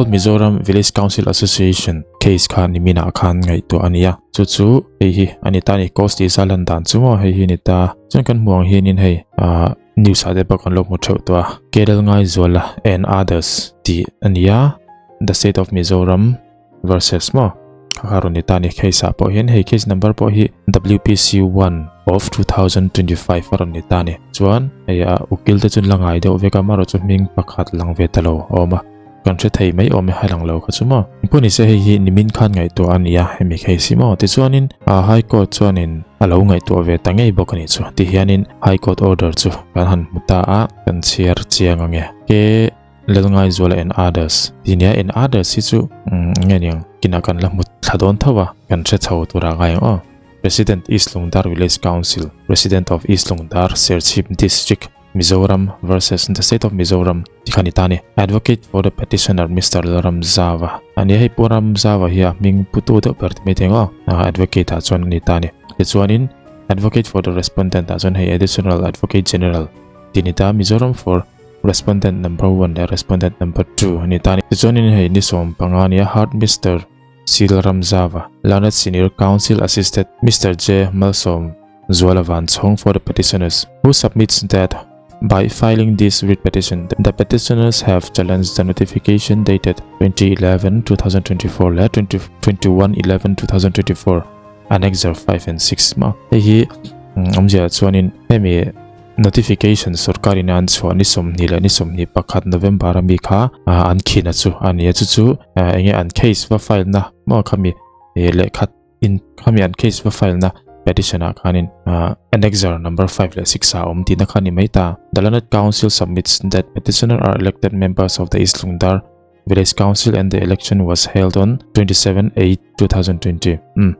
All Mizoram Village Council Association case kha niminah khan ngaihtuah a ni a, chu chu hei hi a ni ta a ni, cause tih zah lan dan chu maw hei hi a ni ta, chuan kan hmuh ang hianin hei ah news ah te pawh kan lo hmu theuh tawh a, Kerel Ngaizuala and others tih a ni a, the state of Mizoram versus maw kha kha rawn ni ta a ni, case ah pawh hian hei case number pawh hi WPC 1 of 2025 a rawn ni ta a ni, chuan hei a ukil te chu an la ngai deuh vek a, amaherawhchu hming pakhat lang ve ta lo a awm a. Kan hre thei mai awm e hai lang lo kha chu maw. Engpawh ni se hei hi nimin khan ngaihtuah a ni a hemi case hi maw. Tichuanin ah High Court chuanin a lo ngaihtuah ve ta ngei bawk a nih chu. Tihianin High Court order chu kan han hmu ta a, kan chhiar chiang ang e. Ke Lalngaizuala and others tih nia and others hi chu umm eng nge niang kinah kan la hmu thla dawn tho a, kan hre chho tur ah ngai ang aw. President East Lungdar Village Council, President of East Lungdar Serchhip District. Mizoram versus the State of Mizoram ti kha ni ta ni. Advocate for the petitioner Mr. Lalram Zava. Ani hei Pu Ram Zava hi a hming putu deuh ber ti mai thei ang aw. Advocate ah chuan a ni ta ni. Tichuanin Advocate for the respondent ah chuan hei Additional Advocate General ti ni ta. Mizoram for respondent number 1 leh respondent number 2 a ni ta ni. Tichuanin hei ni 15 nia Heart Mr. Sil Ram Zava, Learned Senior Counsel Assisted Mr. J. Malsawm Zuala Van Chhawng for the petitioners, who submits that by filing this writ petition, the petitioners have challenged the notification dated 2011-2024 leh 2021-11-2024, Annexure 5 and 6 ma. Hei hi awmzia chuanin hemi notification sorkarin an chhuah ni 20 leh ni 21 November ami kha an khina chu a ni a, chu chu enge an case va file na maw khami lehkhat in khami an case va file na petition ah khanin annexure number 5 leh 6 ah awm tihna kha ni mai ta. The Learned Council submits that petitioner are elected members of the East Lungdar Village Council and the election was held on 27/8/2020. Um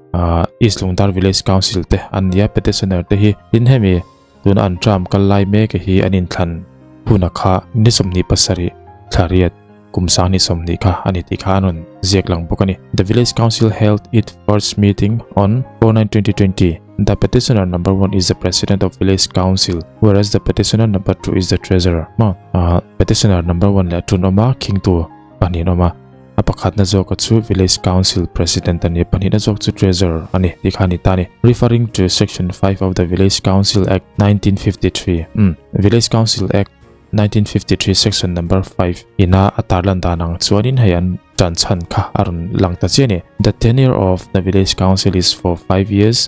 East Lungdar Village Council te an nia petitioner te hi tin hemi tuna an term kal lai mek hi an inthlan huna kha ni 27 thla riat kum sang ni 20 kha a ni tih kha an rawn ziak lang bawk a ni. The Village Council held its first meeting on 4/9/2020. The petitioner number 1 is the president of village council whereas the petitioner number 2 is the treasurer. Maw petitioner number 1 leh 2 an awm a, khingtu pahnih an awm a. A pakhatna zawka chu village council president a ni a, pahnihna zawk chu treasurer a ni tih kha a ni ta a ni. Referring to section 5 of the Village Council Act 1953. Umm Village Council Act 1953 section number 5 ina a tarlan dan ang chuanin hei an tan chhan kha a rawn lang ta chiah a ni. The tenure of the village council is for 5 years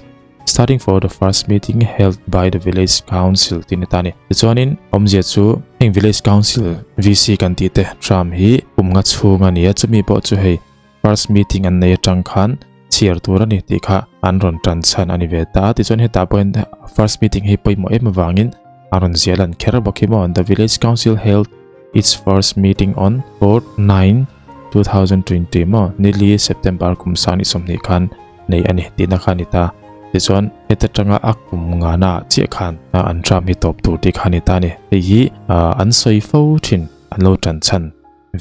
starting for the first meeting held by the village council tih ni ta a ni. Tichuanin awmzia chu heng village council VC kan tih te term hi kum nga chhung a ni a, chumi pawh chu hei first meeting an nei atang khan chhiar tur a ni tih kha an rawn tan chhan a ni ve ta a. Tichuan hetah pawh hian first meeting hi pawimawh em avangin a rawn ziah lan kher bawk hi maw. The village council held its first meeting on 4/9/2020 maw nili September kum sang ni 20 khan nei a ni tihna kha a ni ta. Tichuan heta tanga a kum ngana chiah khan an term hi tawp tur tih kha a ni ta a ni. Hei hi an sawi fo thin an lo tan chhan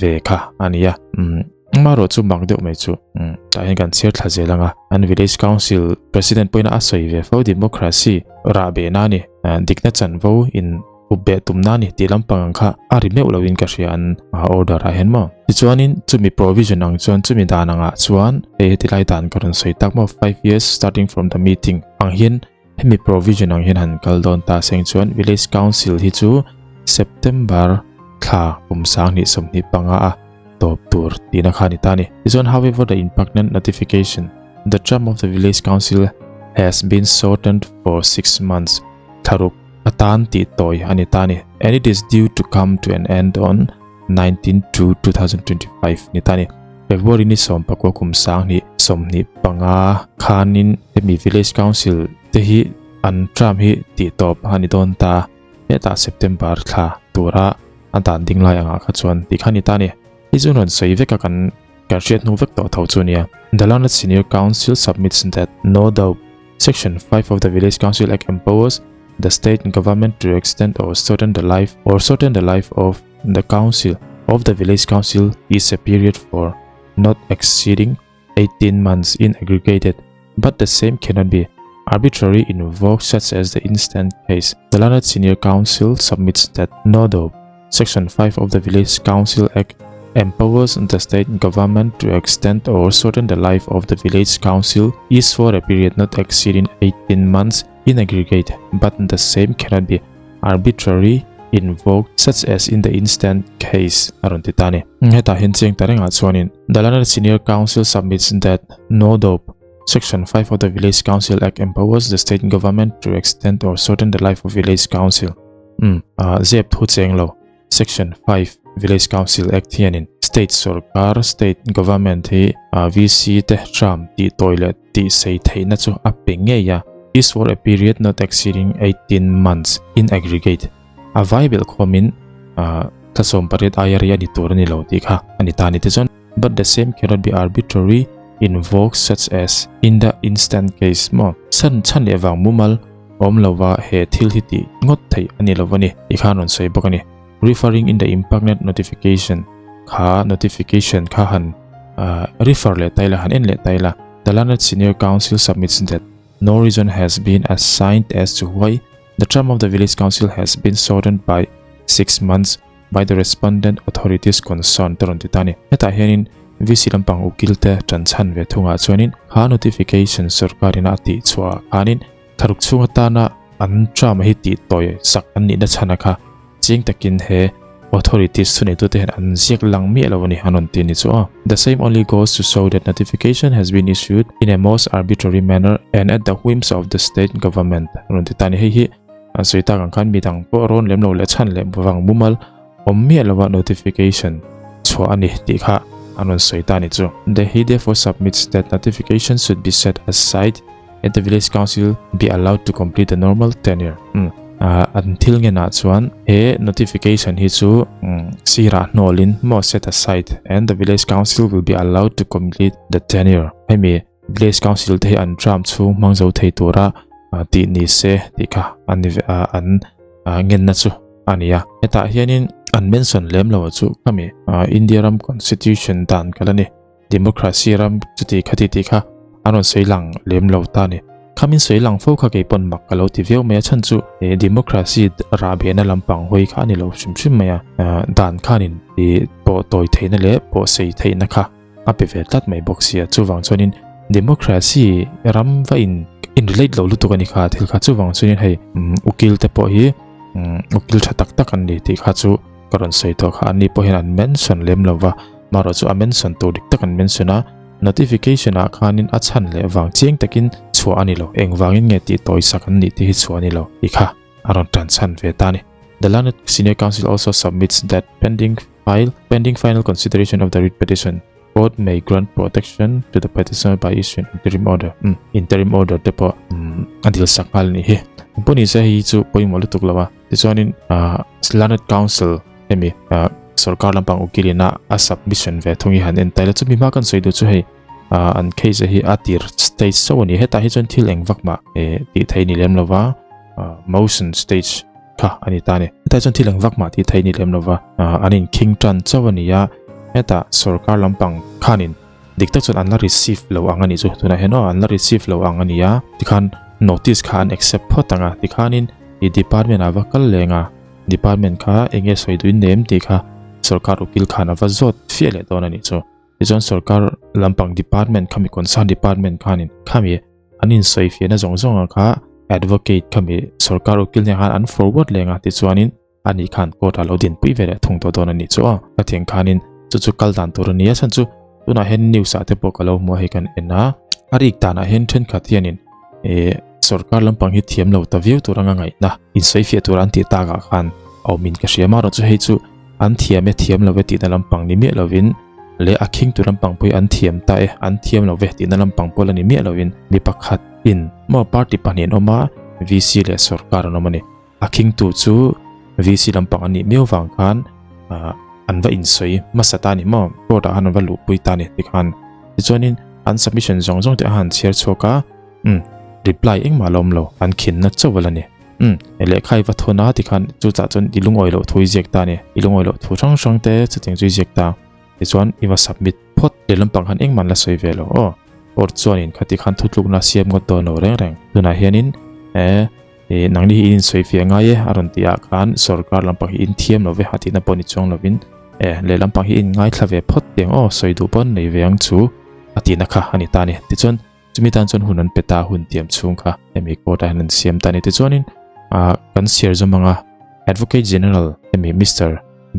ve kha a ni a. Umm amaherawh chu mak deuh mai chu umm tah hian kan chhiar thla zel ang a. An village council president pawhin a sawi ve fo democracy rah behna a ni dikna chanvo in up beh tumna a ni tih lampang ang kha a ri meuh loin ka hria an order ah hian maw. Tichuanin chumi provision ang chuan chumi dan angah chuan hei heti lai dan ka rawn sawi tak maw 5 years starting from the meeting ang hian hemi provision ang hian han kal dawn ta seng chuan village council hi chu September thla kum 2025 a tawp tur tihna kha ni ta ni. Tichuan however the impugnant notification the term of the village council has been shortened for 6 months thlaruk atan tih tawi a ni ta ni and it is due to come to an end on 19/2/2025 ni ta ni. February ni 19 kum 2025 khanin hemi village council te hi an term hi tih tawp a ni dawn ta hetah September thla tura a dan ding lai angah kha chuan tih kha ni ta ni. Hei chu rawn sawi vek a kan kan hriat hnu vek tawh tho chu nia. The Learned Senior Council submits that no doubt Section 5 of the Village Council Act empowers the state government to extend or shorten the life or shorten the life of the council of the village council is a period for not exceeding 18 months in aggregated, but the same cannot be arbitrarily invoked such as the instant case. The Learned Senior Council submits that no doubt Section 5 of the Village Council Act Empowers the state government to extend or shorten the life of the village council is for a period not exceeding 18 months in aggregate, but the same cannot be arbitrarily invoked such as in the instant case a rawn ti ta a ni. Hetah hian chiang ta rengah chuanin The Learned Senior Counsel submits that no dope Section 5 of the Village Council Act empowers the state government to extend or shorten the life of village council. Umm, zep thu cheng lo. Section 5 Village Council Act hianin State sorkar, State Government, hi VC te term tih tawi leh tih sei theihna chu a pe ngei a, is for a period not exceeding 18 months in aggregate. A vai belh khawmin thla 18 aia rei a ni tur a ni lo tih kha a ni ta a ni. Tichuan, but the same cannot be arbitrary invoked such as in the instant case maw? Chhan chhan leh vang mumal awm lova he thil hi tih ngawt theih a ni lo a ni tih khan rawn sawi bawk a ni. Referring in the impertinent notification kha notification kha han refer leh ta ila han en leh ta ila The Learned Senior Counsel submits that no reason has been assigned as to why the term of the village council has been shortened by 6 months by the respondent authorities concerned te rawn ti ta a ni. Hetah hianin VC lampang ukil te tan chhan ve thungah chuanin kha notification sorkarin a tih chhuah ah khanin tharuk chhung atana an term hi tih tawi sak an nihna chhan a kha ching takin he authorities thuneitute hian an ziak lang miah lo a ni an rawn ti a ni chu aw. The same only goes to show that notification has been issued in a most arbitrary manner and at the whims of the state government an rawn ti ta a ni. Hei hi An sawi tak ang khan midang pawh rawn lem lo leh chhan leh vang mumal awm miah lova notification chhuah a ni tih kha an rawn sawi ta a ni chu. The he therefore submits that notification should be set aside and the village council be allowed to complete the normal tenure. Umm an thil ngenah chuan he notification hi chu sirah hnawlin maw set aside and the village council will be allowed to complete the tenure. Hemi Village Council te hi an term chhung hmang zo thei tura tih ni se tih kha an ni an ngenna chu a ni a. Hetah hianin an mention lem lo chu khami India ram constitution dan kal a ni. Democracy ram chuti khati tih kha an rawn sawi lang lem lo ta a ni. Khamin sawi lang fo kha kei pawn mak ka lo ti viau mai a chhan chu democracy rah behna lampang hawi kha a ni lo hrim hrim mai a. Dan khanin pawh tawi theihna leh pawh sei theihna kha a pe ve tlat mai bawk sia chuvang chuanin democracy ram va in in relate lo lutuk ani kha thil kha chuvang chuanin hei ukil te pawh hi ukil tha tak tak an ni tih kha chu ka rawn sawi tawh kha anni pawh hian an mention lem lova marawh chu a mention tur dik tak an mention a notification ah khanin a chhan leh vang chiang takin chhuah ani lo engvangin nge tih tawi sak an nih tih hi chhuah ani lo tih kha a rawn tan chhan ve ta a ni. The Learned Senior Counsel also submits that pending file pending final consideration of the writ petition, court may grant protection to the petitioner by issuing interim order. Um, interim order te pawh um, a dil sak nghal ni hi. Pawh se hei chu pawimawh lutuk lo a. Tichuanin uh, Learned Counsel hemi uh, sorkar lampang ukilina a submission ve thung hi han en taila chu mi hma kan sawi duh chu hei uh, an case hi a tir stage so ani hetah hi chuan thil eng vak mah eh, tih thei ni lem lova uh, motion stage kha a ni ta a ni. Hetah chuan thil eng vak mah tih theih a ni lem lova, an inkhing tan chauh a ni a, hetah sorkar lampang khanin dik tak chuan an la receive lo ang a nih chu, tunah hian aw an la receive lo ang a ni a, tikhan notice kha an accept phawt ang a, tikhanin i department ah va kal leng a, department kha eng nge sawi duhin nem tih kha sorkar ukil khan a va zawt fiah leh dawn a nih chu. Tichuan sorkar lampang department khami concern department khanin khami An insawifiahna zawng zawngah kha advocate khami sorkar ukil nen khan an forward leng a tichuanin ani khan court ah lo dinpui ve leh thung tawh dawn a nih chu aw. Ka thiang khanin chu chu kal dan tur a ni a chhan chu tunah hian news ah te pawh ka lo hmu a hei kan en a a rik danah hian thenkhat hianin eh sorkar lampang hi thiam lo ta viau tur anga ngaihna insawifiah tur an tih takah khan a awmin ka hria amaherawhchu hei chu An thiam e thiam lo e tihna lampang ni miah lovin leh a khingtu lampang pawh hi an thiam ta e an thiam lo ve tihna lampang pawh la ni miah lovin mi pakhat in maw party pahnih an awm a VC leh sorkar an awm a ni. A khingtu chu VC lampang an nih miau vang khan ah an va insawi hmasa ta a ni maw court ah khan an va luhpui ta a ni tikhan tichuanin an submission zawng zawng te a han chhiar chhuak a umm reply engmah la awm lo an khinna chauh a la ni. Umm, lehkha i va thawn a tikhan chu chah chuan i lungawi loh thu i ziak ta a ni. I lungawi loh thu hrang hrang te chutiang chu i ziak ta. Tichuan i va submit phawt leh lampang khan engmah an la sawi ve lo aw. Court chuanin khati khan thutlukna siam ngawt dawn lo reng reng. Tunah hianin eh i nangni hi in insawi fiah ngai e a rawn tih ah khan sorkar lampang hi in thiam lo ve a tihna pawh ni chuang lovin. E lehlam pang hi in ngaithla ve phawt tiang aw sawi duh pawn nei ve ang chu a tihna kha a ni ta a ni. Tichuan chumi tan chuan hun an pe ta hun tiam chhung kha hemi court ah hian an siam ta a ni. Tichuanin ah kan share zawm anga Advocate General hemi Mister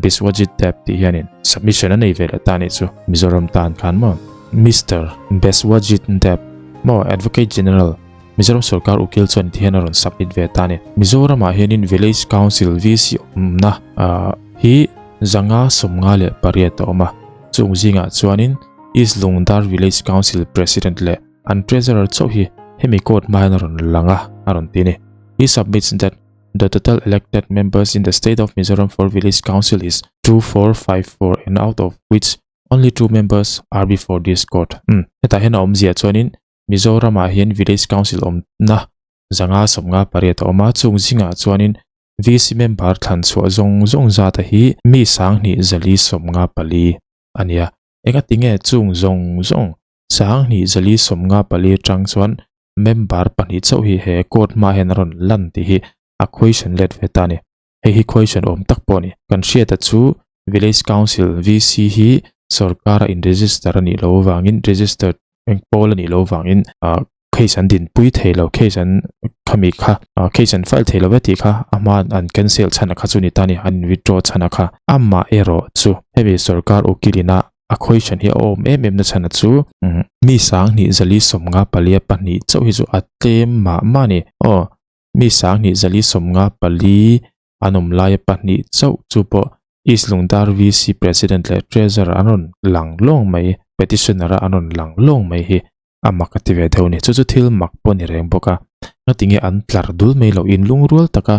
Biswajit Deb tih hianin submission a nei ve leh ta a nih chu Mizoram tan khan maw Mister Biswajit Deb maw Advocate General Mizoram sorkar ukil chuan ti hian a rawn submit ve ta a ni. Mizoramah hianin Village Council, VC, awmna hi 558 a awm a, chung zingah chuanin East Lungdar Village Council President leh an Treasurer chauh hi hemi court hma hian a rawn lang a, a rawn ti a ni. He submits that the total elected members in the state of Mizoram for Village Council is 2454 and out of which only two members are before this court. Umm, hetah hian a awmzia chuanin Mizoramah hian Village Council awmna 558 a awm a, chung zingah chuanin VC member thlan chhuah zawng zawng zata hi mi 2454 a ni a. Engatinge chung zawng zawng 2454 atang chuan member pahnih chauh hi he court hma hian a rawn lan tih hi a question let ve ta a ni. Hei hi question awm tak pawh a ni. Kan hriata chu Village Council, VC, hi sorkara in register a nih loh avangin registered eng pawl a nih loh avangin ah case an dinpui thei lo, case an khami kha ah case an file thei lo ve tih kha a hma an cancel chhan a kha chu ni ta a ni, an withdraw chhan a kha. Amah erawh chu hemi sorkar ukilina a question hi a awm em em na chhan a chu mi 2454 pahnih chauh hi chu a tlem mah mah a ni. Aw mi 2454 an awm laia pahnih chauh chu pawh East Lungdar VC President leh Treasurer an rawn lang lawng mai, Petitioner a an rawn lang lawng mai hi a mak a ti ve deuh a ni. Chu chu thil mak pawh a ni reng bawk a, ngatinge an tlar dul mai loh inlungrual taka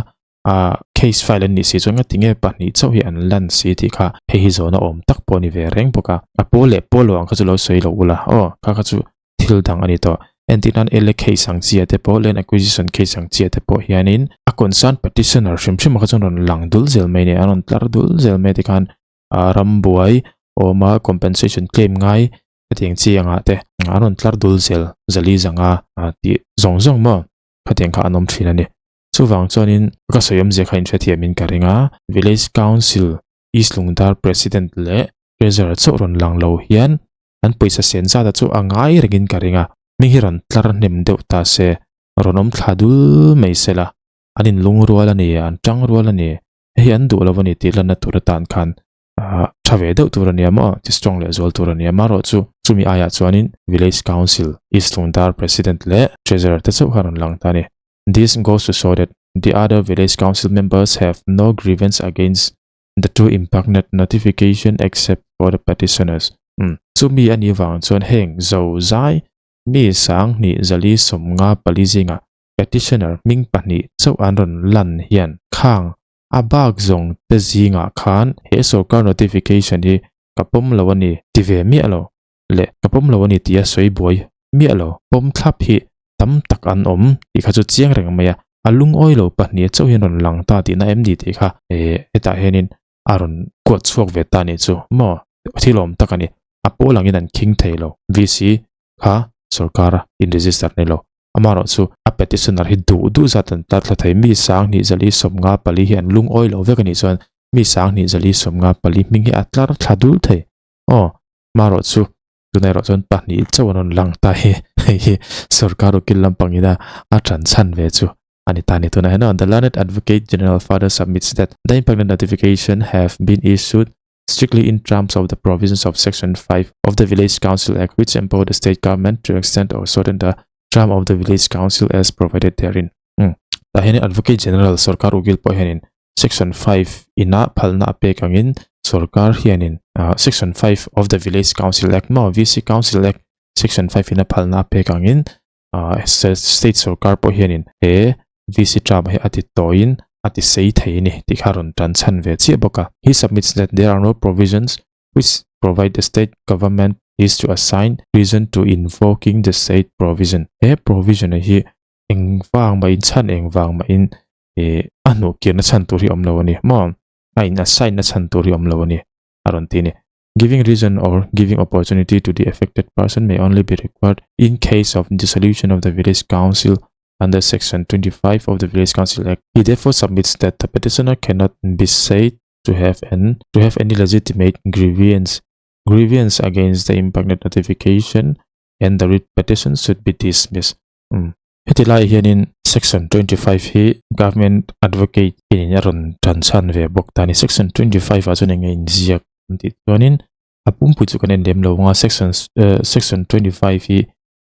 a case file an nih si chuan ngatinge pahnih chauh hi an lan si tih kha hei hi zawhna awm tak pawh a ni ve reng bawk a. A pawl leh pawl lo ang kha chu lo sawi loh ula aw, kha kha chu thil dang a ni tawh. Entirnan LA case ang chi ah te pawh, Land Acquisition case ang chi ah te pawh hianin a concerned petitioner hrim hrim ah kha chuan rawn lang dul zel mai a ni, a rawn tlar dul zel mai a tikhan ah rambuai awma compensation claim ngai hetiang chi angah te an rawn tlar dul zel zali zanga tih zawng zawng maw khatiang kha an awm thin a ni. Chuvang chuanin ka sawi awmzia kha inhrethiamin ka ring a, Village Council East Lungdar President leh Treasurer chauh rawn lang lo hian an pawisa sen zat a chu a ngai rengin ka ring a, mi hi rawn tlar hnem deuh ta se, rawn awm thla dul mai se la, an inlung rual a ni, an tang rual a ni, hei hi an duh lo a ni tih lanna tur atan khan ah tha ve deuh tur a nia maw, ti strong leh zual tur a nia, marawh chu chumi aiah chuanin Village Council, East Lungdar President leh Treasurer te chauh kha rawn lang ta a ni. This goes to show that the other Village Council members have no grievance against the two impugned notification except for the petitioners. Umm. Chumi a nih vang chuan heng zo zai mi 2454 zingah petitioner hming pahnih chauh an rawn lan hian khang a bak zawng te zingah khan he sorkar notification hi ka pawm lo a ni ti ve miah lo leh ka pawm lo a ni tia sawi buai miah lo pawm thlap hi tam tak an awm tih kha chu chiang reng mai a, a lungawi lo pahnih chauh hian rawn lang ta tihna em ni tih kha eh hetah hianin a rawn kuat chhuak ve ta nih chu maw thil awm tak a ni, a pawl angin an khing thei lo VC kha sorkara in register ni lo amaherawh chu a petitioner hi duh duh zat an tlar thla thei mi 2454 hi an lungawi lo vek a nih chuan mi 2454 hming hi a tlar thla dul thei aw amaherawh chu Tunah erawh chuan pahnih chauh an rawn lang ta hi hei hi sorkar ukil lampangin a a tan chhan ve chu a ni ta a ni. Tunah hian The Learned Advocate General further submits that the impugned notification have been issued strictly in terms of the provisions of Section 5 of the Village Council Act which empower the state government to extend or shorten the term of the village council as provided therein. Umm. Tah hianin Advocate General sorkar ukil pawh hianin Section 5 ina phalna a pek angin sorkar hianin Section 5 of the Village Council Act maw VC Council Act Section 5 ina phalna a pek angin state sorkar pawh hianin he VC term hi a ti tawiin a ti sei thei a ni tih kha a rawn tan chhan ve chiah bawk a. He submits that there are no provisions which provide the state government is to assign reason to invoking the said provision. He provision hi engvang mahin chhan engvang mahin eh a hnuh kirna chhan tur hi awm lo a ni maw a in assign na chhan tur hi awm lo a ni a rawn ti a ni. Giving reason or giving opportunity to the affected person may only be required in case of dissolution of the village council under section 25 of the Village Council Act. He therefore submits that the petitioner cannot be said to have an to have any legitimate grievance grievance against the impugned notification and the writ petition should be dismissed. Um. Heti lai hianin section 25 hi government advocate in a rawn tan chhan ve bawk ta ni. Section 25 ah chuan enge inziak an tih chuanin a pumpui chu kan en lem lo anga section section 25 hi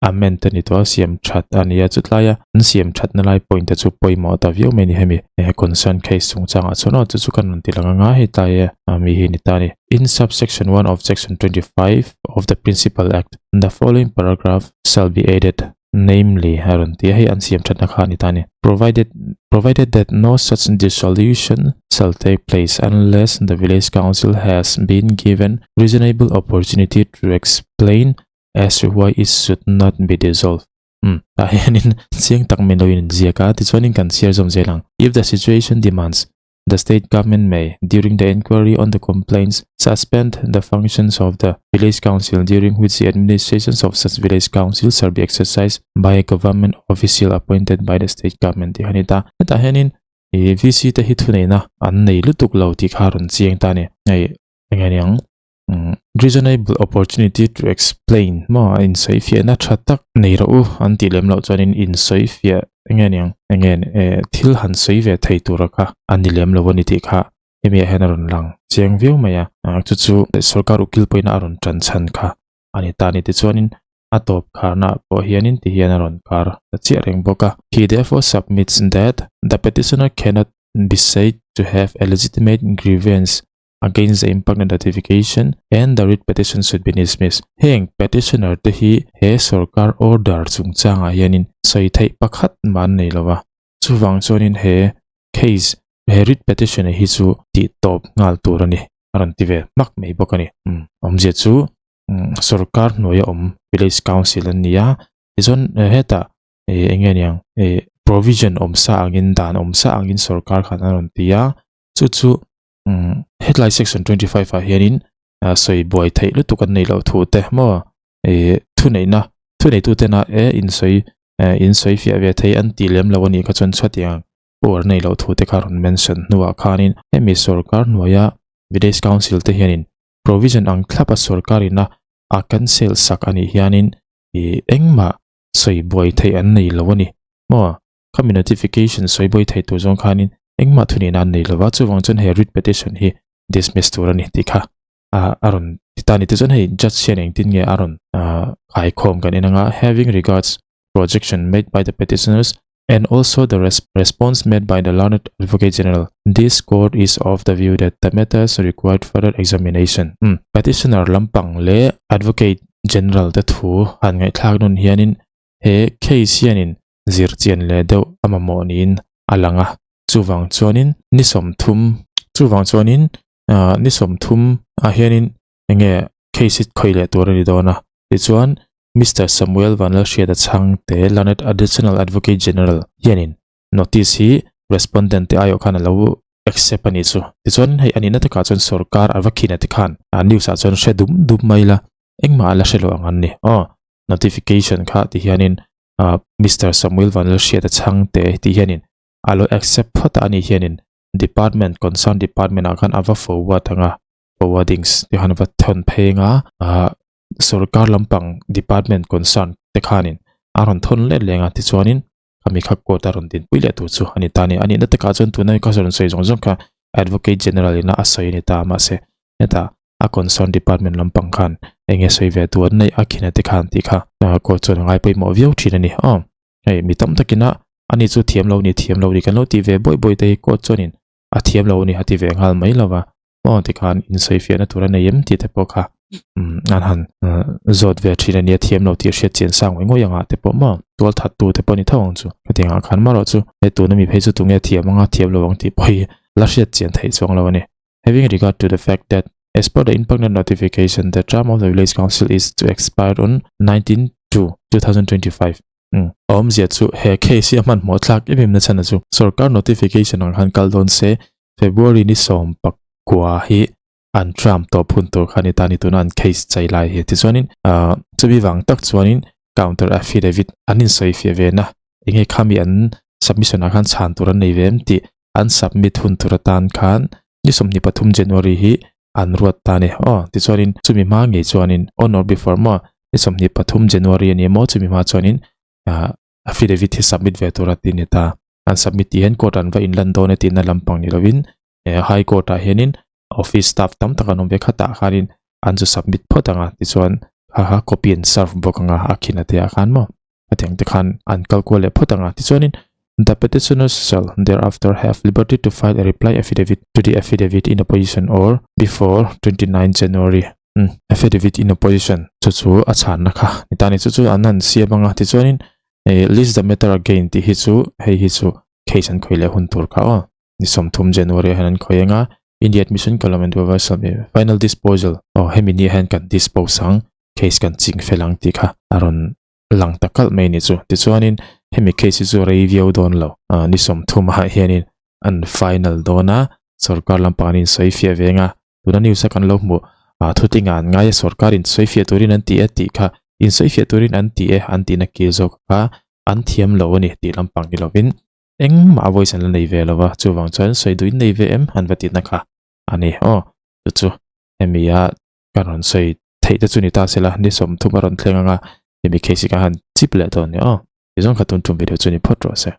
amend a ni tawh a siam that a ni a chutlaia an siam that na lai point te chu pawimawh ta viau mai a ni hemi concern case chungchangah chuan aw chu chu kan rawn ti lang anga hei tlai mi hi ni ta a ni. In subsection 1 of section 25 of the Principal Act, the following paragraph shall be added, namely a rawn ti a hei an siam that na kha a ni ta a ni provided provided that no such dissolution shall take place unless the village council has been given reasonable opportunity to explain as to why it should not be dissolved. Um, tah hianin chiang tak min lo in ziak a, tichuanin kan chhiar zawm zel ang. If the situation demands, the state government may, during the inquiry on the complaints, suspend the functions of the village council during which the administrations of such village council shall be exercised by a government official appointed by the state government tih a ni ta. Hetah hianin ih VC te hi thuneihna an nei lutuk lo tih kha a rawn chiang ta a ni. Hei enge niang Reasonable opportunity to explain maw a insawi fiahna tha tak nei rawh u an tih lem loh chuanin insawi fiah enge niang enge eh thil han sawi ve thei tura kha a ni lem lo a ni tih kha hemi ah hian a rawn lang chiang viau mai a chu chu sorkar ukil pawhin a rawn tan chhan kha a ni ta a ni tichuanin a tawp kharna ah pawh hianin ti hian a rawn kar ta chiah reng bawk a. He therefore submits that the petitioner cannot be said to have a legitimate grievance against the impact notification and the writ petition should be dismissed. Heng petitioner te hi he sorkar order chungchangah hianin sawi theih pakhat mah an nei lo va. Chuvang chuanin he case, he writ petition hi chu tih tawp nghal tur a ni, a rawn ti ve hmak mai bawk a ni. Umm awmzia chu sorkar hnuaia awm village council an ni a, tichuan hetah eng nge niang provision awm sa angin dan awm sa angin sorkar khan a rawn ti a, chu chu Hetlai section 25 ah hianin sawi buai theih lutuk an neih loh thu te maw ih thuneihna thuneitu tena e insawi insawi fiah ve thei an tih lem lo a nih kha chuan chhuatiang power neih loh thu te kha rawn mention hnuah khanin hemi sorkar hnuaia village council te hianin provision ang thlap a sorkar ina a cancel sak a nih hianin ih engmah sawi buai theih an nei lo a ni maw. Khami notification sawi bawi thei tur zawng khanin engmah thuneihna an nei lova, chuvang chuan he writ petition hi dismiss tur a ni tih kha a rawn ti ta a ni. Tichuan hei judge hian engtin nge a rawn khaikhawm kan en anga, having regards projection made by the petitioners and also the response made by the learned advocate general, this court is of the view that the matters required further examination. Umm petitioner lampang leh advocate general te thu han ngaihthlak nun hianin he case hianin zir chian leh deuh a mamawh niin a lang a, chuvang chuanin ni 30 chuvang chuanin ah ni 30 ah hianin enge case hi khawih leh tur a ni dawn a, tichuan Mister Samuel Vanlalhriata chhangte Learned Additional Advocate General hianin notice hi respondent te aiawh khan a lo accept a nih chu, tichuan hei a nihna takah chuan sorkar a va khin a ti khan ah news ah chuan hre dum dum mai la engmah a la hre lo ang an ni aw notification kha ti hianin ah Mister Samuel Vanlalhriata chhangte tih hianin a lo accept phawt a ani hianin department concern department ah khan a va forward ang a forwardings tih khan a va thawn phei ang a ah sorkar lampang department concern te khanin a rawn thawn let leng a tichuanin khami kha court a rawn dinpui leh tur chu a ni ta a ni a nihna takah chuan tuna ka rawn sawi zawng zawng kha advocate general ina a sawi a ni ta mahse hetah a concern department lampang khan enge sawi ve tu an neih a khina te khan tih kha court chuan a ngai pawimawh viau thin a ni aw hei mi tam takina ani chu thiam lo ni thiam lo ni kan lo tih ve bawi bawi te hi court chuanin a thiam lo ni a ti ve nghal mai lova maw tikhan insawi fiahna tur a nei em tih te pawh kha an han zawt ve thin a nia thiam lo tih hriat chian sang ngawih ngawih anga te pawh maw tual that tu te pawh ni tho ang chu hetiang ah khan marawh chu he tuna mi phei chu tunge thiam anga thiam lo ang tih pawh hi la hriat chian theih chuang lo a ni. Having regard to the fact that as per the impugned notification the term of the village council is to expire on 19 2 2025 um awmzia chu he case hi a hmanhmawh thlak em em na chhan a chu sorkar notification ang khan kal dawn se February ni sawm pakua hi an term tawp hun tur kha a ni ta a ni tuna an case chai lai hi tichuanin ah chumi vang tak chuanin counter affidavit an insawi fiah ve na enge khami an submission ah khan chhan tur an nei ve em tih an submit hun tur atan khan. Ni 23 January hi an ruat ta ni. Aw, tichuanin chumi hma ngei chuanin on or before maw ni 23 January a ni maw chumi hma chuanin ah affidavit hi submit ve tur a ti ni ta. An submit tih hian court an va inlan dawn e tihna lampang ni lovin eh high court ah hianin office staff tam tak an awm ve khatah khanin an chu submit phawt ang a tichuan kha kha copy an serve bawk ang a a khin a te ah khan maw hetiang te khan an kal kual leh phawt ang a tichuanin the petitioners shall thereafter have liberty to file a reply affidavit to the affidavit in opposition or before 29 January um affidavit in opposition chu chu a chhanna kha ni ta ni chu chu an han siam ang a tichuanin eh list the matter again tih hi chu hei hi chu case an khawih leh hun tur kha aw. Ni 30 January ah hian an khawih eng a, India admission column and reversal me final disposal aw hemi ni ah hian kan dispose ang case kan ching fel ang tih kha a rawn lang ta kalh mai ni chu. Tichuanin hemi case hi chu rei viau dawn lo ah ni 30 ah hianin an final dawn a, sorkar lampang an insawi fiah ve eng a, tuna news a kan lo hmuh ah thutinga an ngai a sorkar insawi fiah turin an ti e tih kha insawi fiah turin an ti e an tihna kil zawk kha an thiam lo a ni tih lampang ni lovin Engmah voice an la nei ve lo va, chuvang chuan sawi duh in nei ve em han va tihna kha a ni. Aw, chu chu hemi a kan rawn sawi theih te chu ni ta sela, ni 30 a rawn thleng anga hemi case hi ka han chip leh dawn ni. Aw, tizawng kha tun tum video chu ni phawt rawh se.